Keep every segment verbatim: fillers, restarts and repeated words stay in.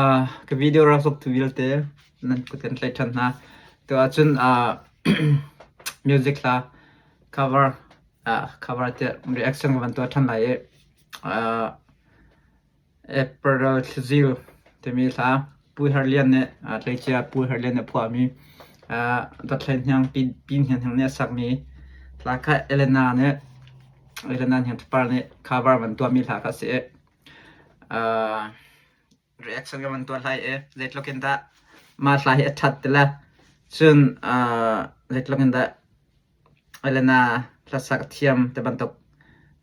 Ka video rak zok tu vialte nan kut kan tlaih ṭhan hna. Tua cun, ah, music hla cover, ah, cover te reaction ka van tuah ṭhan lai i, ah, April Thizil timi hla Pu Herlian nih, ah, tleicia Pu Herlian nih phuahmi, ah, Dawt Hlei Hniang, Pi, Pi Hniang Hniang nih a sakmi hla kha Elena nih, Elena Hniang Thupar nih cover van tuahmi hla kha a si i, ah, reaction ka van tuah lai i, zeitluk in dah mah hla hi a ṭhat ti la. Cun, ah, zeitluk in dah Elena hlasak thiam te bantuk,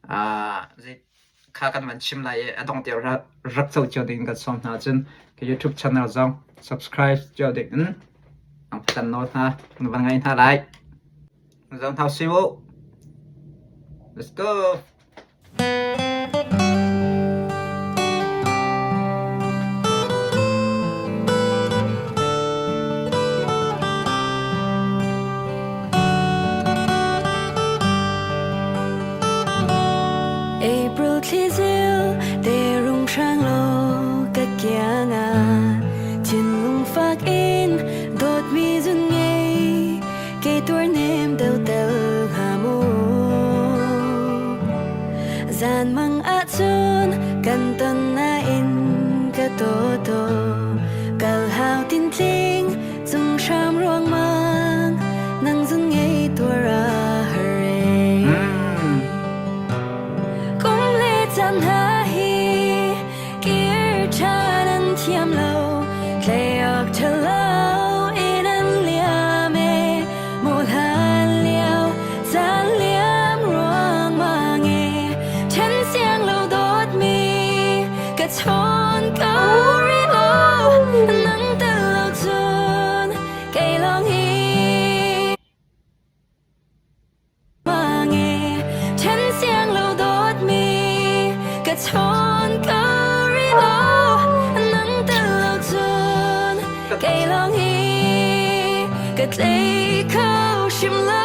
ah, zei kha kan van chim lai i, a dongh te rak, rak co cio ding in kan sawm hna. Cun ka YouTube channel zong subscribe cio ding in ang kan nawl hna, na van ngaih hna lai. Zong hau si u. Let's go. April thli zil te rung hrang lo ka kiangah thinlung fak in dawtmi zun ngei kei tuar nem deuh tel hnga mu. Zan mang ahcun kan ton nain ka tawtaw. Kal hau tintling cung hram ruangmang nang zun ngei tuar a har e. Kum le caan hna hi kir ṭhan an thiam lo, tleiawk ṭhalo in an liam e, muhlan lio caan liam ruangmang e, ṭhen siang lo dawtmi ka chawn ko rih aw, nang tel lo cun kei lawng hi. Mang e, ṭhen siang lo dawtmi ka chawn ko rih aw, nang tel lo cun kei lawng hi ka tlei kho hrim lo.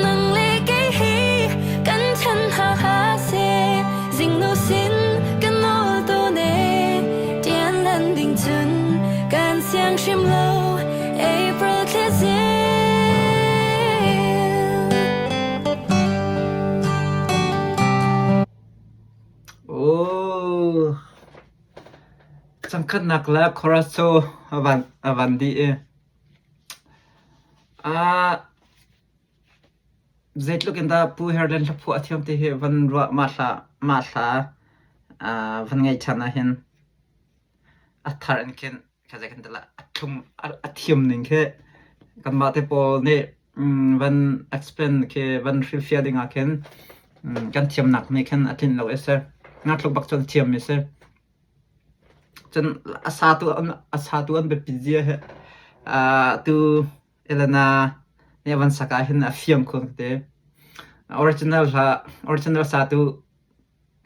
Nang le kei hi kan ṭhen hna hlah seh, zingno sin kan nawl tawn e, ṭian lan ding cun kan siang hrim lo. April thli zil. Oh. Cangkhatnak le chorus cu a van, a van dih i. Ah, zeitluk in dah Pu Herlen hlaphuah a thiam te hi van ruah mah hla, mah hla, ah, van ngaih ṭhan ah hin a thar in khin, kha zei kan ti la, a thlum, a, a thiam ning khi kanmah te pawl nih, mm, van explain khi van hrilhfiah ding ah khin, mm, kan thiamnak nih khin a tlinh lo i si. Nga tluk bak cun a thiam i si. Cun a sa tu an, a sa tu an biapi zia he, ah, tu Elena nih a van sak ah hin a fiang khun ka ti. Original hla, original sa tu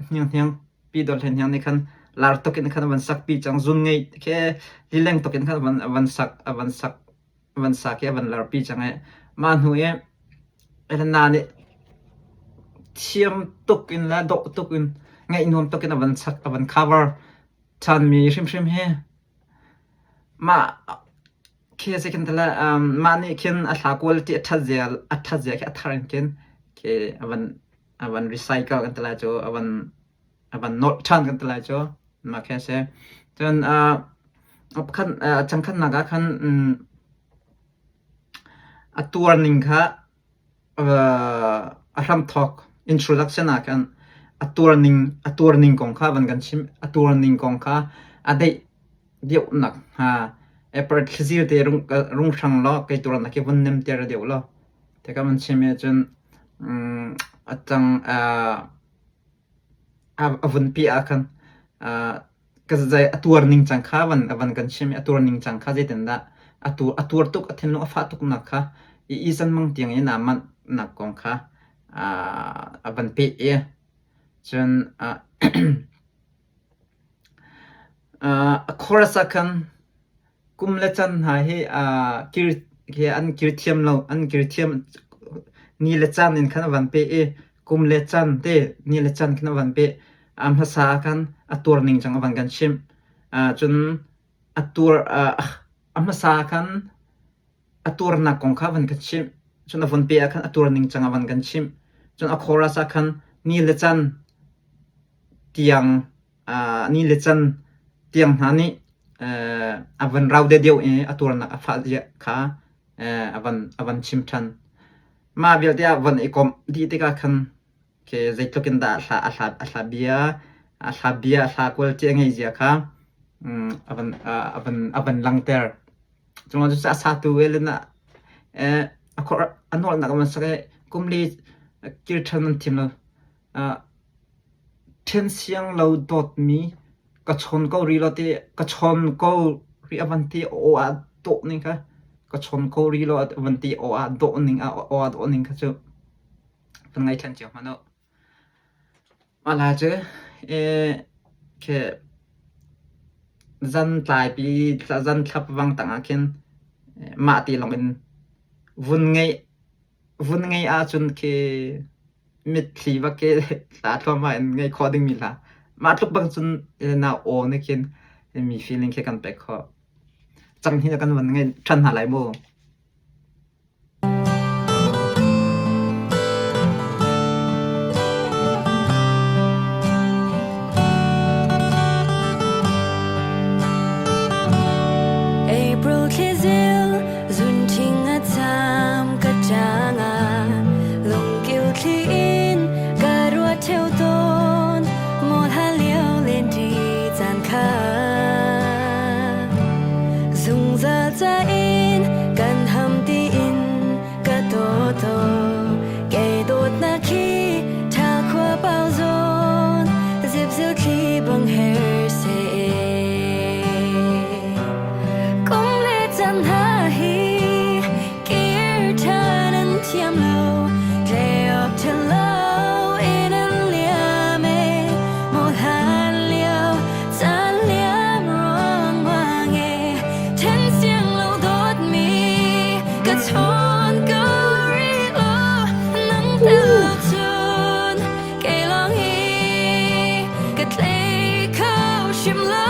Hniang Hniang, Pi Dawt Hlei Hniang nih khan lar tuk in khan a van sakpi cang, zun ngei khi lileng tuk in khan a van, a van sak, a van sak, a van sak i a van larpi cang i, mah hnu i Elena nih thiam tuk in la dawh tuk in ngaih nuam tuk in a van sak, a van cover ṭhanmi hrimhrim hi mah khi a si kan ti la, um, mah nih khin a hla quality a ṭhat zia, a ṭhat zia khi a thar in khin khi a van, a van recycle kan ti lai cu, a van, a van nawlh ṭhan kan ti lai cu, mah khi a si. Cun, ah, a pakhat, ah, a cangkhatnak ah khan, um, a tuar ning kha, ah, a hramthawk introduction ah khan a tuar ning, a tuar ning kong kha van kan chim, a tuar ning kong kha a daih deuhnak, ha, April thli zil te rung, rung hrang law, kei tuarnak hi vun nemter deuh law. Te kha van chim i cun, um, a cang, ah, a, a vunpi ah khan, ah, ka zei a tuar ning cang kha van, a van kan chim i a tuar ning cang kha zeitindah a tuar, a tuar tuk, a thinlung a fah tuknak kha i, i zan mang tiang i na manhnak kong kha, ah, a van peh i cun, ah, ah, a chorus ah khan kum le can hna hi, aa, kir, khi an kir thiam lo, an kir thiam ni le can in khan a van peh i, kum le can te ni le can khin a van peh. A hmasa khan a tuar ning cang a van kan chim. Ah, cun a tuar, ah, a hmasa khan a tuarnak kong kha a van kan chim. Cun a vun pe ah khan a tuar ning cang a van kan chim. Cun a chorus ah khan ni le can tiang, ah, ni le can tiang hna nih, eh, a van rau deuh i a tuarnak a fah zia kha, eh, a van, a van chim ṭhan. Mah vialte ah van i komh dih tikah khan, okay, zeitluk in dah a hla, a hla, a hla bia, a hla bia, a hla kual ṭi a ngeih zia kha, um, a van, a, a van, a van langter. Cun cu a satu vial in ah, eh, a khor, a nawlnak a van sak i kum li kir ṭhan an thim lo. Ah, ṭhen siang lo dawtmi ka chawn ko rih law ti, ka chawn ko rih a van ti aw a dawh ning kha, ka chawn ko rih law a van ti aw a dawh ning, a aw a dawh ning kha cu van ngaih ṭhan cio hmanh uh. Mah lai cu, eh, khi zan tlaipi, zan thlap vang tangah khin, eh, mah ti lawng in vun ngeih, vun ngeih ahcun khi mitthli va ke hla thluahmah in ngeih khawh dingmi hla. Mah tluk bang cun, eh, na aw nih khin mi feeling khi kan pek khawh. Cang hnih kan van ngeih ṭhan hna lai mu. April thli zel zunṭhing a cam ka ṭang ah, lungkil thli in ka ruat ṭheu tawn, maw hla lio len ṭi caan kha. Zungzal ca in kan ham tiin ka dawt aw, kei dawtnak hi ṭha khua pau zawn, zipzil thli bang her seh e. Kum le caan hna hi kir ṭhan an thiam lo, tlei awk ṭhan lo in an liam e, maw hlan lio caan liam ruangmang e. Ṭhen siang lo dawtmi ka chawn ko rih law, nang tel cun kei lawng hi ka tlei kho hrim lo.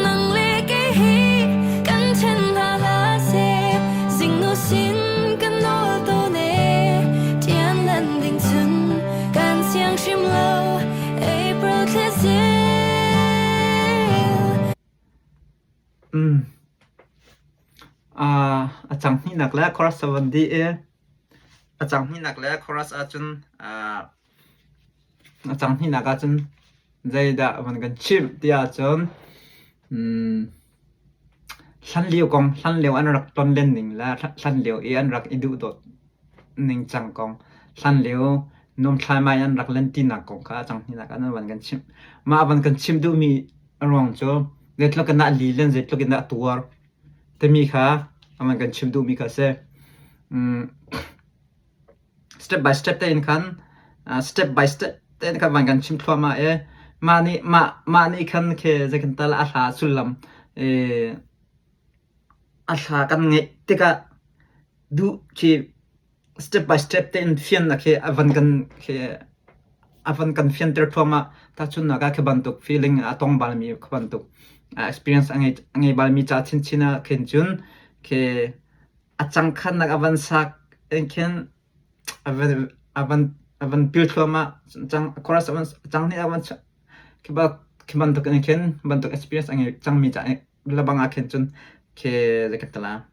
Nang le kei hi kan ṭhen hna hlah seh, zingnu sin kan nawl tawn e. Ṭian lan ding cun kan siang hrim lo, April thli zel. Um. Ah, a cang hnihnak le chorus a van dih i, a cang hnihnak le chorus ahcun, ah, a cang hnihnak ahcun zeidah van kan chimh ti ahcun, um, hlanlio kong, hlanlio an rak tlonlen ning le hla-, hlanlio i an rak i duhdawt ningcang kong, hlanlio nuamthlai mai an rak lantinak kong kha a cang hnihnak ah nan van kan chimh. Mah a van kan chimh duhmi ruang cu zeitluk in dah a li len, zeitluk in dah a tuar timi kha a van kan chimh duhmi kha a si. Um, step by step tein khan, ah, step by step tein khan van kan chimh thluahmah e. Mah nih, mah, mah nih khan khi zeikan tal a hla sullam, eh, a hla kan ngeih tikah duh khi step by step tein fiannak khi a van kan, khi a van kan fianter thluahmah. Tahchunhnak ah khi bantuk feeling a tongbalmi khi bantuk, ah, experience a ngei, a ngei balmi ca chinchin ah khin cun khi a cang khatnak a van sak in khin a van, a van, a van pil thluahmah, cang, chorus a van, cang hnih a van sa-, khi ba-, khi bantuk in khin bantuk experience a ngei cangmi ca, eh, labang ah khin cun khi zeikatala,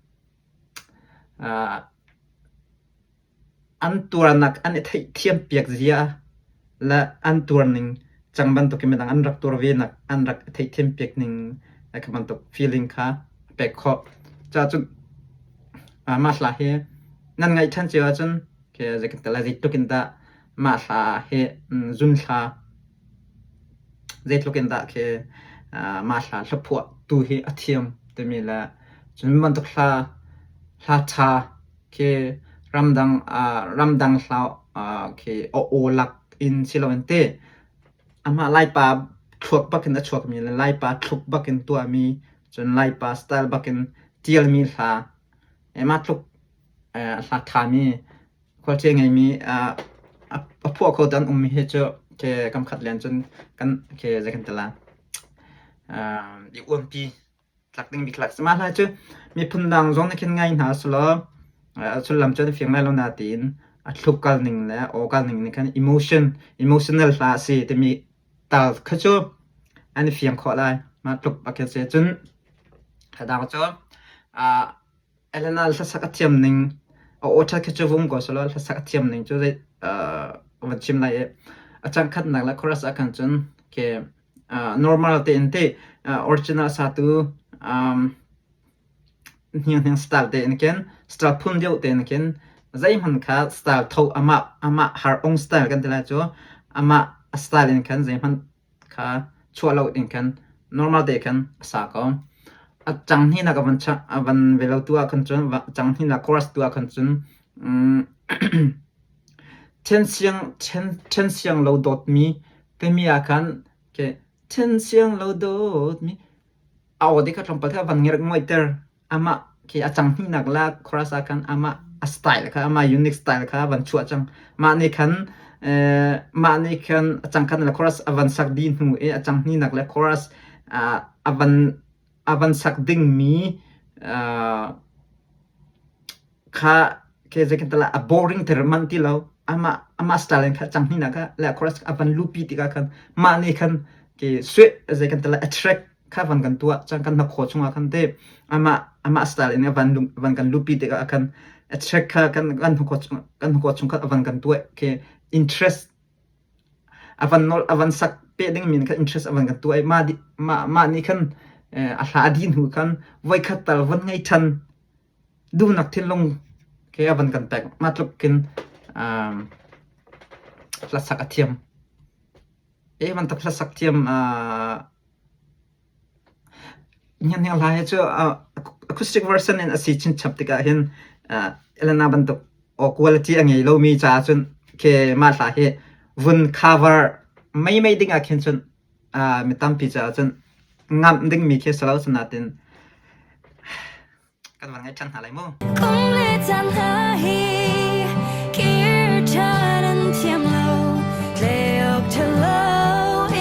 ah, an tuarnak an i theihthiam piak zia le an tuar ning cang bantuk in midang an rak tuar venak an rak theihthiam piak ning, eh, kha bantuk feeling kha a pek khawh. Cacun, ah, mah hla hi nan ngaih ṭhan cio ahcun khi zeikan tal ah zeitluk in dah mah hla hi, um, zun hla zeitluk in dah khi, ah, mah hla hlaphuah tu hi a thiam timi le cun bantuk hla, hla ṭha khi ramdang, ah, ramdang hla, ah, khi a aw lak in si lo in ti. Amah Laipa thluak bakin a chuakmi le Laipa thluk bakin tuahmi, cun Laipa style bakin ṭialmi hla, eh, mah tluk, eh, hla ṭhami, khualṭi a ngeimi, ah, a, a phuah kho dan um hi cu, ke kam khat lian cun kan, ke zekin tala, ah, i uampi tlak ding mi tlak si. Mah lai cu miphun dang zong na khin ngai hna sulaw, ah, a sullam cu an fiang lai lo nain a thluk kal ning le aw kal ning nih khan emotion, emotional hla a si timi tal kha cu an fiang khawh lai. Mah tluk a khin si cun, a dang cu, ah, Elena hlasak a thiam ning, a aw ṭhat kha cu vung ko sulaw, hlasak a thiam ning cu zei, ah, van chim lai i a cangkhatnak le chorus ah khan cun, ke, ah, normal tein te, ah, original satu, um, hniang hniang style tein khin, style phun deuh tein khin, zeihmanh kha style tho amah, amah har ong style kan ti lai cu, amah a style in khan zeihmanh kha chuah lo in khan normal te khan a sa ko. A cang hnihnak a van cha-, a van ve lo tu ah khan cun, va-, cang hnihnak chorus tu ah khan cun, um, ṭhen siang, ṭhen, ṭhen siang lo dawtmi timi ah khan, ke, ṭhen siang lo dawtmi, a aw dih kha tlawmpal te a van ngerh nguaiter. Amah khi a cang hnihnak le chorus ah khan amah a style kha, amah unique style kha a van chuah cang. Mah nih khan, eh, mah nih khan a cang khat le chorus a van sak dih hnu i a cang hnihnak le chorus, ah, a van, a van sak dingmi, ah, kha, ke zekin tala a boring ter man ti lo. Amah, amah style in kha cang hnihnak kha le chorus a van lupi tikah khan mah nih khan ke suih zekin tala a track kha van kan tuah cang kan hnakhua chungah khan te amah, amah style in a van lu-, van kan lupi tikah khan a track kha kan, kan hnakhua chung, kan hnakhua chung kha a van kan tuah ke interest a van nolh, a van sak peh ding min kha interest a van kan tuah i mah di-, mah, mah nih khan, eh, a hla a dih hnu khan voikhat tal van ngei ṭhan duhnak thinlung ke a van kan pek. Mah tluk khin, um, hlasak a thiam. E, man tak hlasak thiam, ah, hniang hniang hla hi cu, ah, acoustic version in a si chin chap tikah hin, ah, Elena bantuk aw quality a ngei lomi caah cun ke mah hla hi vun cover meimei ding ah khin cun, ah, mi tampi caah cun ngamh dingmi khi a si lo, sinain kan van ngaih ṭhan hna lai mu. Kong le caan hna hi kir ṭhan an thiam lo, tleok ṭhalo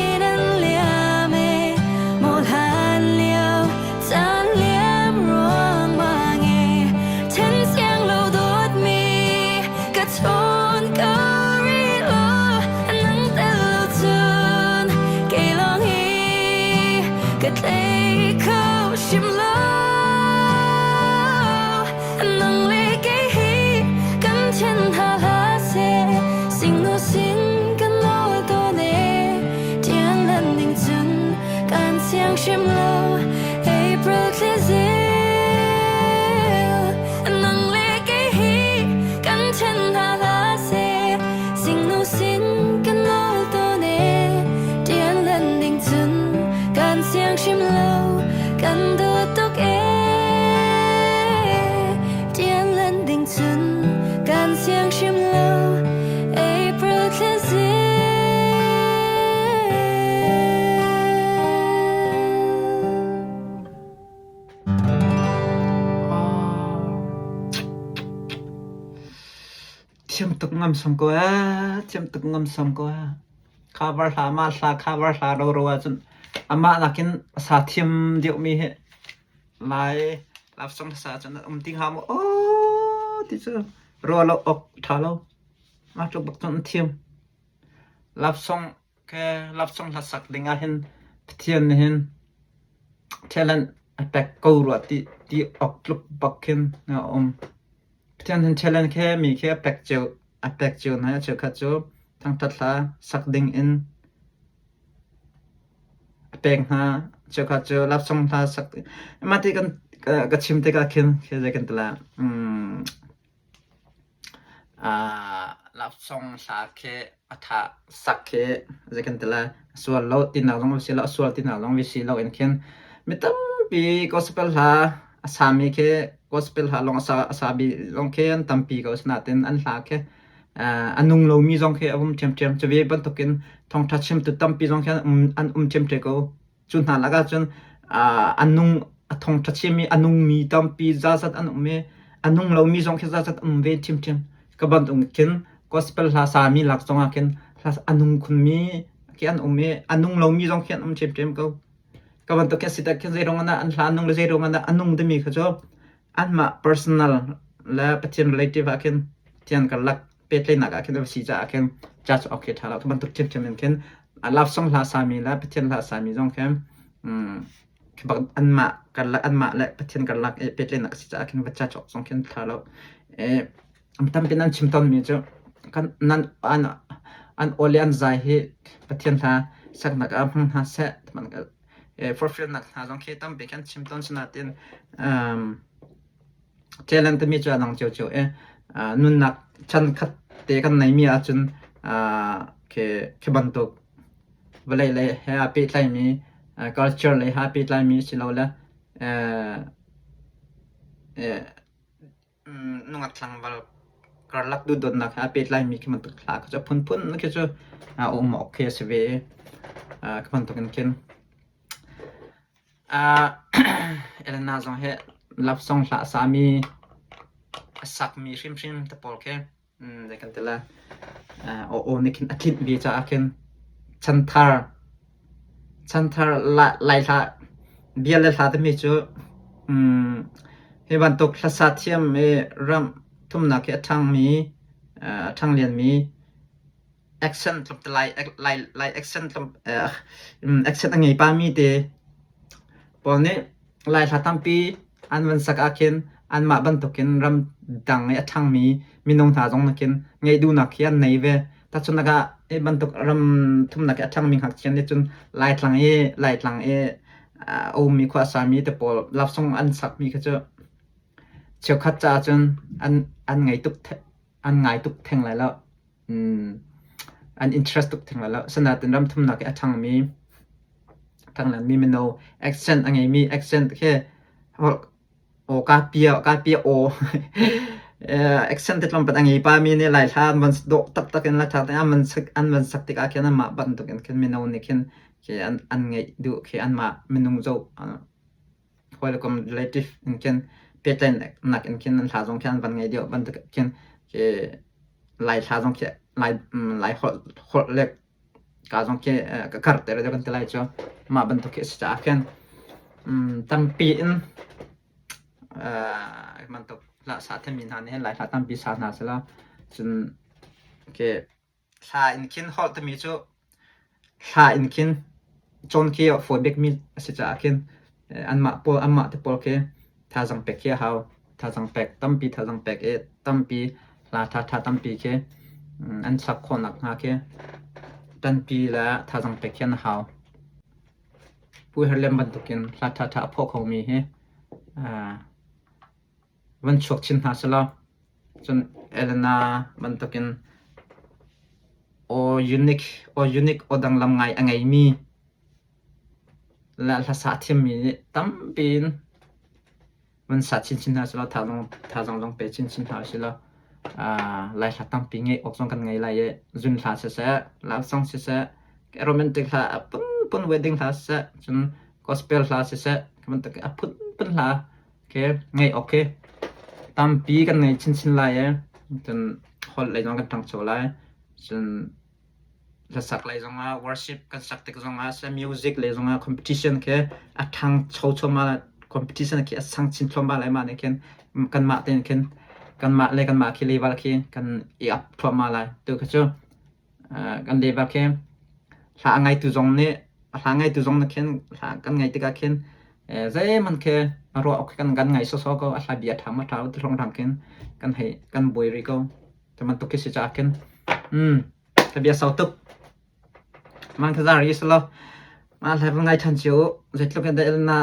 in an liam e, mawh hlan lio caan liam ruang mang e, ṭhen siang lo dawtmi ka chawn ko rih law, nang tel lo cun kei lawng i ka tlei kho hrim lo. Nang le kei hi kan ṭhen hna hlah seh, singnu sin kan nawl tawn e, ṭian lan ding cun kan siang hrim lo. April thlizil, nang le kei hi kan ṭhen hna hlah seh, singnu sin kan nawl tawn e, ṭian lan ding cun kan siang hrim lo, kan dawt tuk e, ṭian lan ding cun kan siang hrim lo, April thlizil. Thiam tuk ngam sam ko a, thiam tuk ngam sam ko a. Cover hla, mah hla, cover hla roro ahcun amah nakin a sa thiam deuhmi hi lai love song hla sa cun um ti hnga maw? Oh, ti cu rua lo, awk ṭha lo. Mah tluk bak cun an thiam. Love song Ke love song hlasak ding ah hin Pathian nih hin talent a pek ko rua ti, ti awk tluk bak khin a um. Pathian hin talent khi mi khi a pek cio, a pek cio hna, cheukhat cu thangṭhat hla sak ding in a pek hna, cheukhat cu love song hla sak. Mah ti kan, ka, ka chim tikah khin khi zei kan ti lai. Um, aa, love song hla khi a ṭha sak khi zei kan ti lai, a sual lo tinak zong si lo, a sual tinak zong si lo in khin mi tampi gospel hla a sami khi gospel hla lawng a sa, a sa bi zong khi an tampi ko sinain an hla khi, aa, a nung lomi zong khi a um ṭhiamṭhiam. Cu ve bantukin thawngṭha chimtu tampi zong khi an um, an um ṭhiamṭhiam ko. Cu hna lakah cun, aa, a nung, a thawngṭha chimmi, a nungmi tampi zazat an um i, a nung lomi zong khi zazat an um ve ṭhiamṭhiam. Ka bantuk khin Gospel hla sami lak zong a khin hla a nung khun mi khi an um i, a nung lo mi zong khi an um ṭhiamṭhiam ko. Ka bantuk khin a si tak khin zei ruangah an hla a nung le zei ruangah a nung timi kha cu anmah personal le Pathian relative ah khin, Pathian karlak pehtlaihnak ah khin a va si caah khin church ok khi ṭha lo. Ka bantuk ṭhiamṭhiam in khin a love song hla sami le Pathian hla sami zong khin, um, khi bak anmah karlak, anmah le Pathian karlak i pehtlaihnak a si caah khin va church ok zong khin ṭha lo. Eh, tampi nan chim tawnmi cu kan, nan, an, an aw le an zai hi Pathian hla saknak ah hmang hna seh, eh, fulfillnak hna zong khi tampi kan chim tawn sinatin, um, talent mi cu a dang cio cio e, ah, nunnak chan khat te kan neimi ahcun, ah, khi, khi bantuk vawlei lei he a pehtlaimi, ah, culture lei he a pehtlaimi si lo le, eh, eh, um, nungak tlangval karlak duhdawtnak he a pehtlaimi khi bantuk hla kha cu a phunphun khi cu, ah, a um awk khi a si ve. Ah, khi bantuk in khin, ah, Elena zong he love song hla a sami, a sakmi hrimhrim te pawl khi, um, zei kan ti lai, ah, aw, aw nih khin a tlinhmi caah khin chanthar, chanthar la-, lai hla, bia le hla timi cu, um, hi bantuk hlasa thiam i ram thumnak hi a ṭhangmi, ah, a ṭhanglianmi accent tlawm te lai, ac-, lai, lai accent tlawm, eh, um, accent a ngei pami te pawl nih lai hla tampi an van sak ah khin anmah bantukin ram dang i a ṭhangmi minung hna zong nakin ngaih duhnak hi an nei ve. Tahchunhnak ah hi bantuk ram thumnak i a ṭhangmi ngakchia nih cun Laitlang i, Laitlang i, ah, a ummi khuasami te pawl love song an sakmi kha cu cheukhat caah cun an, an ngei tuk the-, an ngai tuk theng lai lo. Um, an interest tuk theng lai lo. Sinatin ram thumnak i a ṭhangmi, ṭhanglanmi mino accent a ngeimi, accent khi holh, aw, ka pia, ka pia aw. Eh, accent te tlawmpal a ngei pami nih lai hla an van dawh taktak in lai hla an van sak, an van sak tikah khin anmah bantukin khin mino nih khin khi an, an ngeih duh khi anmah minung zoh, ah, hawi le kom relative in khin pehtlaihnak in khin an hla zong khin an van ngei deuh bantuk khin khi lai hla zong khi lai, um, lai holh, holh lek ka zong khi, eh, ka karhter deuh kan ti lai cu mah bantuk khi a si caah khin, um, tampi in, eh, bantuk hla sa thimi hna nih hin lai hla tampi sa hna sila cun khi hla in khin holh timi cu hla in khin cawn khi a fawi bikmi a si caah khin, eh, anmah pawl, anmah te pawl khi thazang pek khi a hau. Thazang pek tampi, thazang pek i tampi, hla ṭha ṭha tampi khi, um, an sak khawhnak hnga khi ṭanpi le thazang pek khi an hau. Pu Herlem bantukin hla ṭha ṭha a phawh khomi hi, ah, van chuak chin hna sila. Cun Elena bantukin aw unique, aw unique, aw danglam ngai a ngeimi le hlasa a thiammi nih tampi in van sa chinchin hna sila, thazang, thazang zong pe chinchin hna sila. Ah, lai hla tampi ngeih awk zong kan ngei lai i, zun hla siseh, love song siseh, romantic hla a phunphun, wedding hla siseh, cun gospel hla siseh, kan bantuk a phunphun hla khi ngeih awk khi tampi kan ngei chinchin lai i, cun holh lei zong kan ṭangcho lai. Cun hlasak lei zongah, worship kan sak tik zongah siseh, music lei zongah competition khi a ṭhang chocho ma lai, competition khi a sang chin thluahmah lai mah nih khin kanmah tein khin kanmah le kanmah khi level khi kan i ap thluahmah lai. Tu kha cu, ah, kan level khi hla a ngaitu zong nih, hla ngaitu zong nih khin hla kan ngai tikah khin, eh, zeihmanh khi a ruah awk khi kan, kan ngai sawsawh ko, a hla bia ṭha maw ṭha lo ti hrawnghrang khin kan hei, kan buai rih ko. Ti bantuk khi si caah khin, um, ka bia sau tuk. Man ka zari si lo. Man hla va ngai ṭhan cio. Zeitluk in dah Elena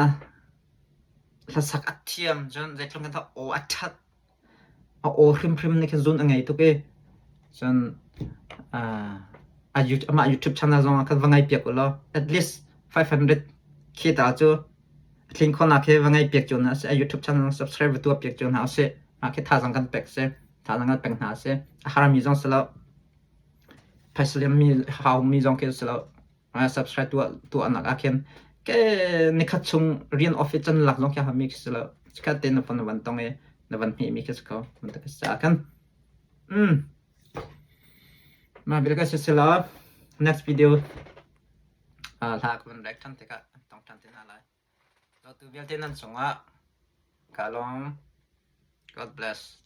hlasak a thiam cun, zeitluk in dah aw a ṭhat, a aw hrimhrim nih khin zun a ngei tuk i. Cun, ah, a You-, amah YouTube channel zong ah kan va ngai piak u law. At least five hundred K ta cu a tling khawhnak khi va ngai piak cio hna seh. A YouTube channel subscribe va tuah piak cio hna seh. Mah khi thazang kan pek seh. Thazang kan pek hna seh. A harmi zong si lo. Phaisaliam mi, hau mi zong khi si lo. Ah, subscribe tuah, tuahnak ah khin ke nikhat chung rian office chan lak zong khi a harmi khi si lo. Sikhat te na phone na van tong i, na van hmehmi khi si ko. Van tak si a khan. Um. Ma bil ka sisi lo. Next video. Ah, la kun rek than te ka tong than te na lai. Lo tu bil te nan sung a. Ka long. God bless.